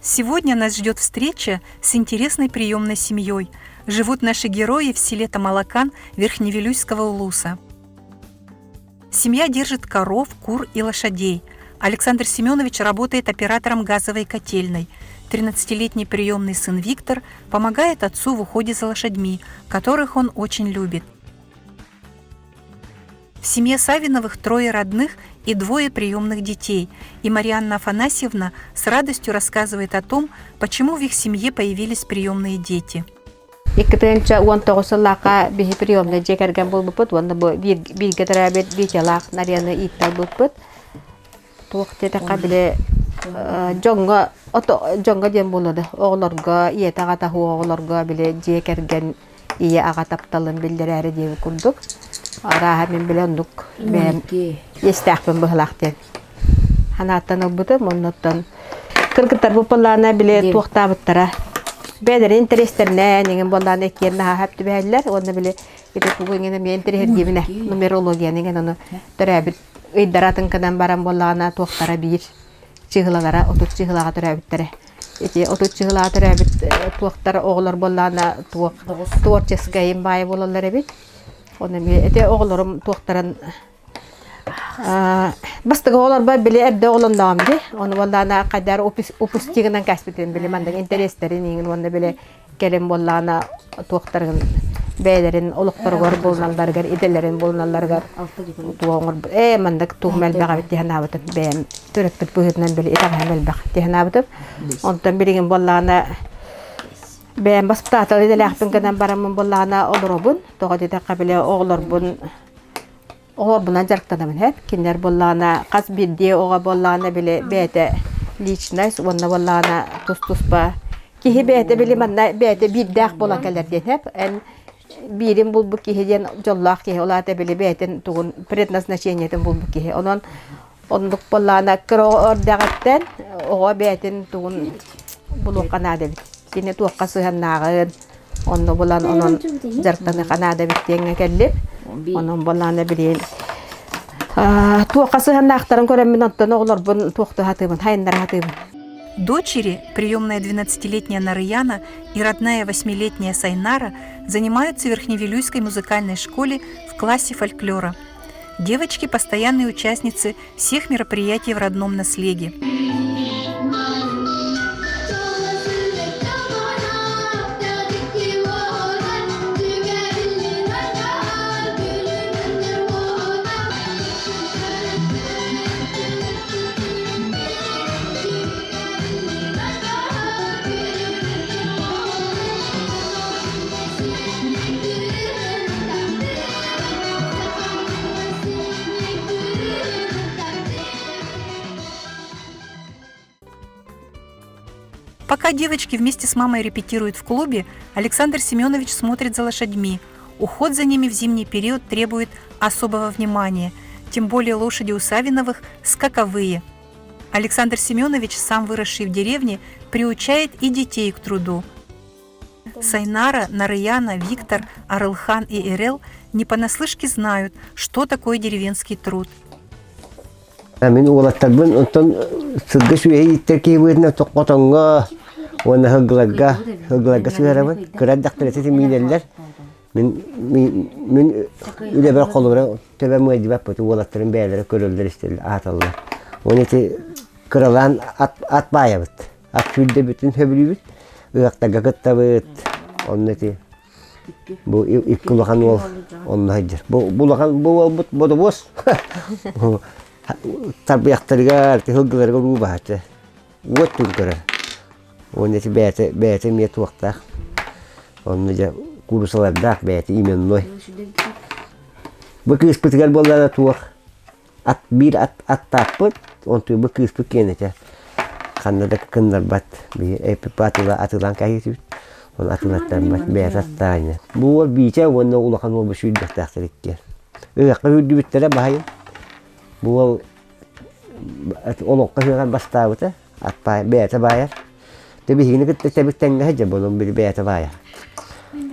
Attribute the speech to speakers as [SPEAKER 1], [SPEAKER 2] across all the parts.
[SPEAKER 1] Сегодня нас ждет встреча с интересной приемной семьей. Живут наши герои в селе Тамалакан Верхневилюйского улуса. Семья держит коров, кур и лошадей. Александр Семенович работает оператором газовой котельной. 13-летний приемный сын Виктор помогает отцу в уходе за лошадьми, которых он очень любит. В семье Савиновых трое родных и двое приемных детей, и Марианна Афанасьевна с радостью рассказывает о том, почему в их семье появились приемные дети.
[SPEAKER 2] 2019 сыллаахха биһи приемнай дьиэ кэргэн буолбуппут уонна бу бииргэ төрөөбүт Витялаах Нарияны иитталбыппыт. Туох диэтэххэ били дьоҥҥо дьоҥҥо диэн буолуо да оҕолорго ийэтэ аҕата суох оҕолорго били дьиэ кэргэн ийэ аҕа тапталын биллэрээри диэбит курдук арааһа мин били оннук бэйэм иэстээхпин быһылаах диэн санааттан ылбытым оннуттан кыргыттар буоллаана били туохтаабыттара бэйэлэрин интэриэстэринэн иҥин буоллаана иккиэн наһаа сөп түбэһэллэр уонна били ити тугу иҥин эмиэ интэриэһиргиибинэ нумерологияны иҥин ону төрөөбүт ыйдара атын гынан баран буоллаҕына туохтара биир чыһылалара 30 чыһылаҕа төрөөбүттэрэ Ити 30 чыһылаҕа төрөөбүт туохтар оҕолор буоллаҕына туох творческайым баайа буолаллар эбит. Ону эмиэ ити оҕолорум туохтарын бастакы оҕолорбор били эрдэ оҕолонноҕум дии. Ону буоллаҕына хайдаар упустигынан кээспитим били маннык интэриэстэрин иҥин уонна били кэлин буоллаҕына туохтарын бэйэлэрин олохторугар булуналларыгар идэлэрин булуналларыгар туох оҥорбут ээ маннык тугум элбэх эбит дии санаабытым бэйэм төрөппүт быһыытынан били итэҕэһим элбэх дии санаабытым онтон билигин буоллаҕына бэйэм баспытаатал идэлээхпин гынан бараммын буоллаҕына олоробун тоҕо диэтэххэ били оҕолорбун оҕолорбунан дьарыктанабын һэп кинилэр буоллаҕына хас биирдии оҕо буоллаҕына били бэйэтэ личность уонна буоллаҕына тус-туспа киһи бэйэтэ били манна бэйэтэ биирдээх буолан кэлэр диэн һэп эн биирин булбут киһи диэн дьоллоох киһи ол аата били бэйэтин тугун предназначениетын булбут киһи онон оннук буоллаҕына кыра оҕо эрдэҕиттэн оҕо бэйэтин тугун булуохха наада эбит кини туохха сыһыаннааҕын Онно булан онон дьарыктаныахха наада эбит диэҥҥэ кэллим. Онон буоллаҕына билигин туохха сыһыаннаахтарын көрөммүн оттон оҕолорбун туохтуу сатыыбын, хайыннара сатыыбын.
[SPEAKER 1] Дочери, приемная 12-летняя Нарыяна и родная 8-летняя Сайнара, занимаются в Верхневилюйской музыкальной школе в классе фольклора. Девочки – постоянные участницы всех мероприятий в родном наслеге. Пока девочки вместе с мамой репетируют в клубе, Александр Семенович смотрит за лошадьми. Уход за ними в зимний период требует особого внимания, тем более лошади у Савиновых скаковые. Александр Семенович, сам выросший в деревне, приучает и детей к труду. Сайнара, Нараяна, Виктор, Арылхан и Эрел не понаслышке знают, что такое деревенский труд.
[SPEAKER 3] Мин уолаттарбын онтон сылгы сүөһү ииттэр киһи быһыытынан хотоҥҥо уонна сылгыларга сылгыларга сыһыарабын. Кыра эрдэхтэрэ ситимиилэллэр. Мин мин үлэбэр холобура төбөм ыалдьыбаппыт уолаттарым бэйэлэрэ көрөллөр истэллэр ааталлар. Уонна ити кыралаан ат ат баайабыт. Ат сүүрдэбитин сөбүлүүбүт. Ыһыахтарга кыттабыт. Онно ити бу икки улахан уол онно сылдьар. Бу улахан бу уолбут бодобуос. Тарбыйахтарыгар, сылгыларыгар уу баһаччы. Уот түн көрөр. Уонна ити бэйэтэ бэйэтэ эмиэ туохтаах. Онно дьэ куурусалардаах бэйэтэ именной. Бу кыыспытыгар буоллаҕына туох ат биир ат аттааппыт, онтуй бу кыыспыт киэнэтэ ханна да кыннарбат атыла атылаан кэһиитибит оны атылаттарбат бэйэтэ аттаанньа бу уол биитэ уонна улахан уол бу сүүрдэхтээхтэр иккиэн ыһыахха сүүрдүбүттэрэ баһайын бу уол олоххо ыһыаҕар бастаабыта ат бэйэтэ баайар Дэ биһигини кытта тэбик тэҥҥэ сылдьар буолан били бэйэтэ баайар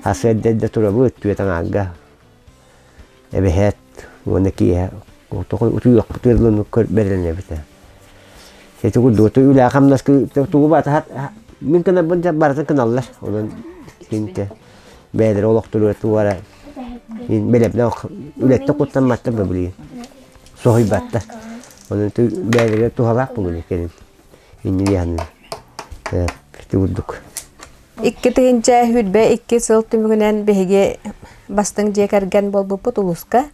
[SPEAKER 3] сарсыарда эрдэ турабыт түөрт аҥаарга эбэһээт уонна киэһэ утуйуохпутугар бэрилинэбит. Ити курдук үлэ хамнаска тугу баата мин кынарбын барытын кыналлар. Онон кинте бэйэлэрэ олохторугар тугу эрэ бэлэмнээх үлэттэн куттамматтар да билигин соһуйбаттар. Онон бэйэлэригэр туһалаах буолуо кэлин инньэ диэхинэ ити курдук.
[SPEAKER 2] 2022 сыл түмүгүнэн биһиги бастыҥ дьиэ кэргэн буолбуппут улууска.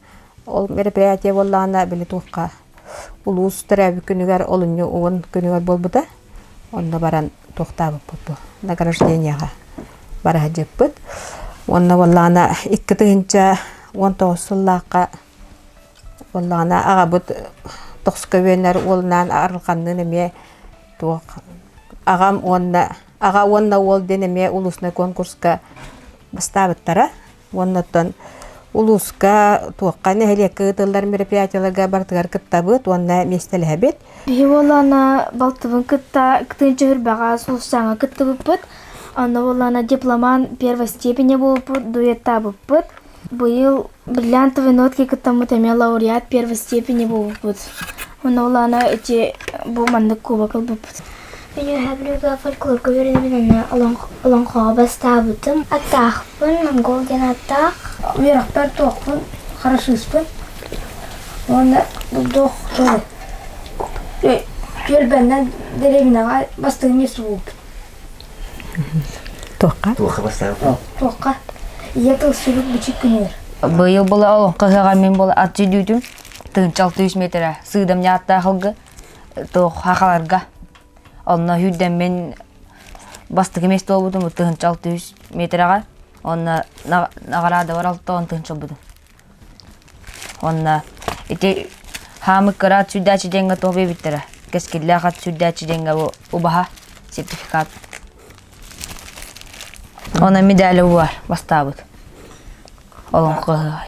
[SPEAKER 2] Ол мероприятие буоллаҕына били туохха улуус төрөөбүт күнүгэр олунньу уон күнүгэр буолбута. Онно баран туохтаабыппыт бу награждениеҕа бара сылдьыппыт. Уонна буоллаҕына 2019 сыллаахха буоллаҕына аҕабыт тохсука үөннэр уолунаан Арылханныын эмиэ туох аҕам уонна аҕа уонна уол диэн эмиэ улуснай конкурска бастаабыттара. Уонна оттон улууска туохха нэһилиэккэ ыытыллар мероприятиеларга барытыгар кыттабыт уонна миэстэлэһэбит.
[SPEAKER 4] Биһи буоллаҕына балтыбын кытта тыынча үрбэҕэ сулусчааҥҥа кыттыбыппыт. Онно буоллаҕына дипломант первой степени буолбуппут, дуэттаабыппыт. Быйыл бриллиантовые нотки кыттаммыт эмиэ лауреат первой степени буолбуппут. Онно буоллаҕына ити бу маннык кубок ылбыппыт.
[SPEAKER 5] Мин Үөһээ Бүлүүгэ фольклорга үөрэнэбин уонна олоҥхоҕо бастаабытым. Аттаахпын, монгол диэн аттаах.
[SPEAKER 6] Үөрэхпэр туохпун, хорошистпын. Уонна булдуох түөлбэннэн дэриэбинэҕэ бастыҥ миэстэ буолбут.
[SPEAKER 2] Туохха?
[SPEAKER 3] Туохха бастаабыт?
[SPEAKER 6] Туохха? Ийэ тыл сүрүк бичик күнүгэр.
[SPEAKER 7] Быйыл була олоҥхо ыһыаҕа мин була ат сүүрдүүтүм тыһыынча 600 метрэ сыыдам ньааттаах ылгы туох хахаларга онно сүүрдэммин бастакы миэстэ буолбутум 1600 метрэҕэ уонна наҕараадабар 60 тыһыынча ылбытым уонна ити хаамык кыра ат сүүрдээччи диэҥҥэ туох биэрбиттэрэ кэскиллээх ат сүүрдээччи диэҥҥэ бу убаһа сертификат Онон медали бар бастаабыт олоҥхо ыһыаҕа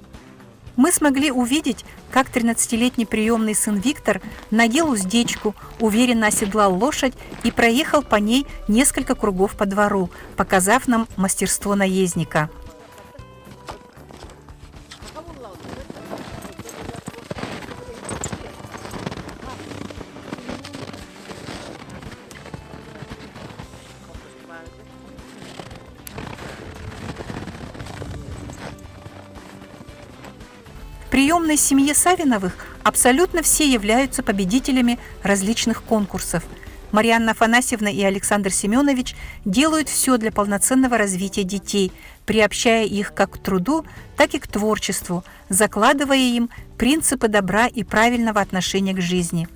[SPEAKER 1] Мы смогли увидеть, как 13-летний приемный сын Виктор надел уздечку, уверенно оседлал лошадь и проехал по ней несколько кругов по двору, показав нам мастерство наездника. В приемной семье Савиновых абсолютно все являются победителями различных конкурсов. Марианна Афанасьевна и Александр Семенович делают все для полноценного развития детей, приобщая их как к труду, так и к творчеству, закладывая им принципы добра и правильного отношения к жизни.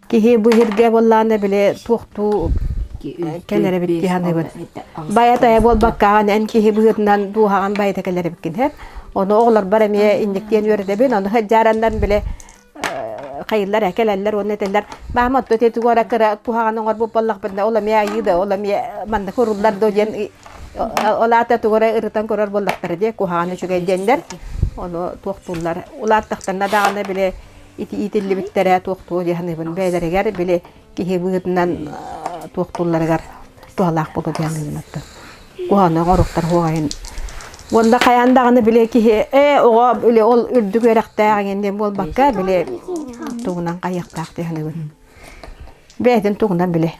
[SPEAKER 2] Киһи бу сиргэ буоллаҕына били туохтуу кэлэр эбит дии саныыбын. Байа-тайа буолбаккаҕын эн киһи быһыытынан дууһаҕын байыта кэлэр эбиккин һэ. Ону оҕолорбор эмиэ инниктиэн үөрэтэбин. Ону сылдьаараннар били хайыллар ээ кэлэллэр уонна этэллэр баама отто ити тугу эрэ кыра куһаҕаны оҥорбут буоллахпытына ол эмиэ айыы да ол эмиэ маннык уруллар дуо диэн ол аата тугу эрэ ырытан көрөр буоллахтара дии куһаҕан үчүгэй диэннэр ону туохтууллар улааттахтарына даҕаны били ити иитиллибиттэрэ туохтуо дии саныыбын бэйэлэригэр били киһи быһыытынан туохтуулларыгар туһалаах буолуо дии саныыбын оттон куһаҕаны оҥоруохтар уоҕайын уонна хайаан даҕаны били киһи ээ оҕо били ол үрдүк үөрэхтээх эҥин диэн буолбакка били тугунан хайыахтаах дии саныыбын бэйэтин тугунан били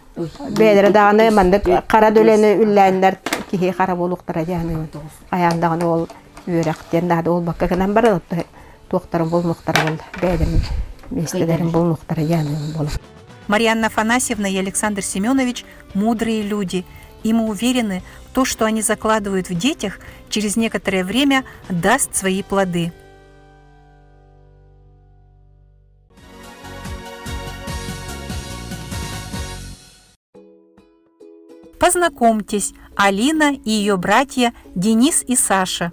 [SPEAKER 2] бэйэлэрэ даҕаны маннык хара да үлэни үллээннэр киһи хара буолуохтара дии саныыбын хайаан даҕаны ол үөрэх диэн наада буолбакка гынан баран туохтарын булунуохтара буолла бэйэлэрин миэстэлэрин булунуохтара диэн буолар
[SPEAKER 1] Марианна Афанасьевна и Александр Семенович – мудрые люди, и мы уверены, то, что они закладывают в детях, через некоторое время даст свои плоды. Познакомьтесь, Алина и ее братья Денис и Саша.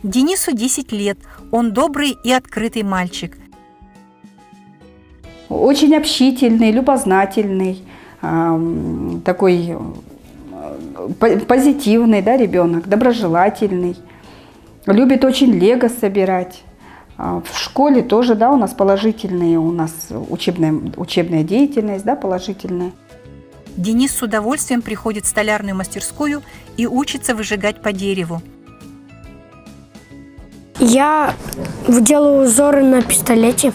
[SPEAKER 1] Денису 10 лет, он добрый и открытый мальчик.
[SPEAKER 8] Очень общительный, любознательный, такой позитивный да, ребенок, доброжелательный. Любит очень лего собирать. В школе тоже, да, у нас положительные, у нас учебная, учебная деятельность, да, положительная.
[SPEAKER 1] Денис с удовольствием приходит в столярную мастерскую и учится выжигать по дереву.
[SPEAKER 6] Я делаю узоры на пистолете.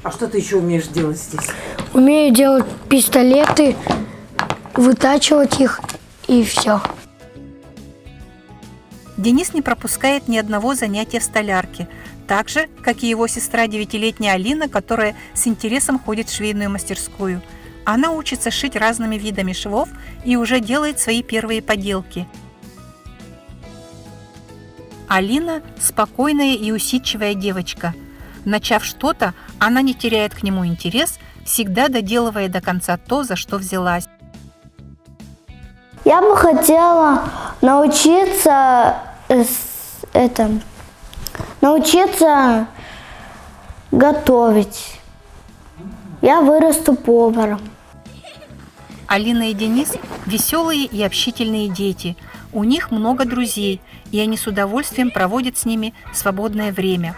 [SPEAKER 9] А что ты еще умеешь делать здесь?
[SPEAKER 6] Умею делать пистолеты, вытачивать их и все.
[SPEAKER 1] Денис не пропускает ни одного занятия в столярке, так же, как и его сестра девятилетняя Алина, которая с интересом ходит в швейную мастерскую. Она учится шить разными видами швов и уже делает свои первые поделки. Алина – спокойная и усидчивая девочка. Начав что-то, она не теряет к нему интерес, всегда доделывая до конца то, за что взялась.
[SPEAKER 5] Я бы хотела научиться это, научиться готовить. Я вырасту поваром.
[SPEAKER 1] Алина и Денис – веселые и общительные дети. У них много друзей, и они с удовольствием проводят с ними свободное время.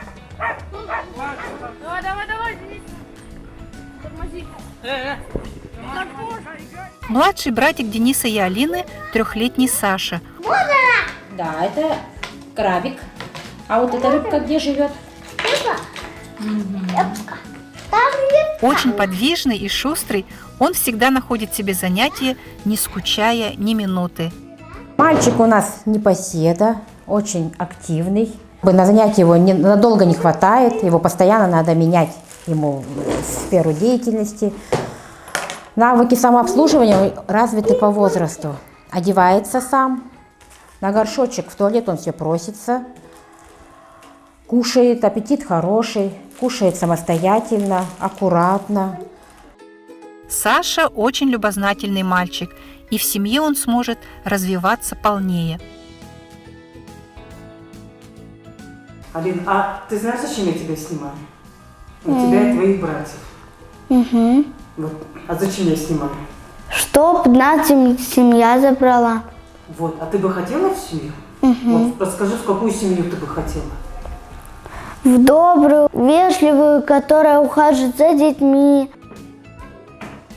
[SPEAKER 1] Младший братик Дениса и Алины – трехлетний Саша.
[SPEAKER 10] Да, это крабик. А вот эта рыбка где живет?
[SPEAKER 5] Рыбка.
[SPEAKER 1] Очень подвижный и шустрый, он всегда находит себе занятие, не скучая ни минуты.
[SPEAKER 10] Мальчик у нас непоседа, очень активный. На занятия его не, надолго не хватает, его постоянно надо менять ему сферу деятельности. Навыки самообслуживания развиты по возрасту. Одевается сам, на горшочек в туалет он все просится, кушает, аппетит хороший, кушает самостоятельно, аккуратно.
[SPEAKER 1] Саша очень любознательный мальчик, и в семье он сможет развиваться полнее.
[SPEAKER 9] Алин, а ты знаешь, зачем я тебя снимаю? У тебя и твоих братьев.
[SPEAKER 5] Угу.
[SPEAKER 9] Вот. А зачем я снимаю?
[SPEAKER 5] Чтоб нас семья забрала.
[SPEAKER 9] Вот. А ты бы хотела в семью?
[SPEAKER 5] Угу.
[SPEAKER 9] Вот расскажи, в какую семью ты бы хотела?
[SPEAKER 5] В добрую, вежливую, которая ухаживает за детьми.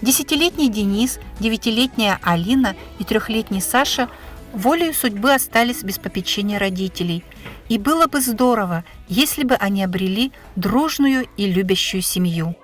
[SPEAKER 1] Десятилетний Денис, девятилетняя Алина и трехлетний Саша волею судьбы остались без попечения родителей. И было бы здорово, если бы они обрели дружную и любящую семью.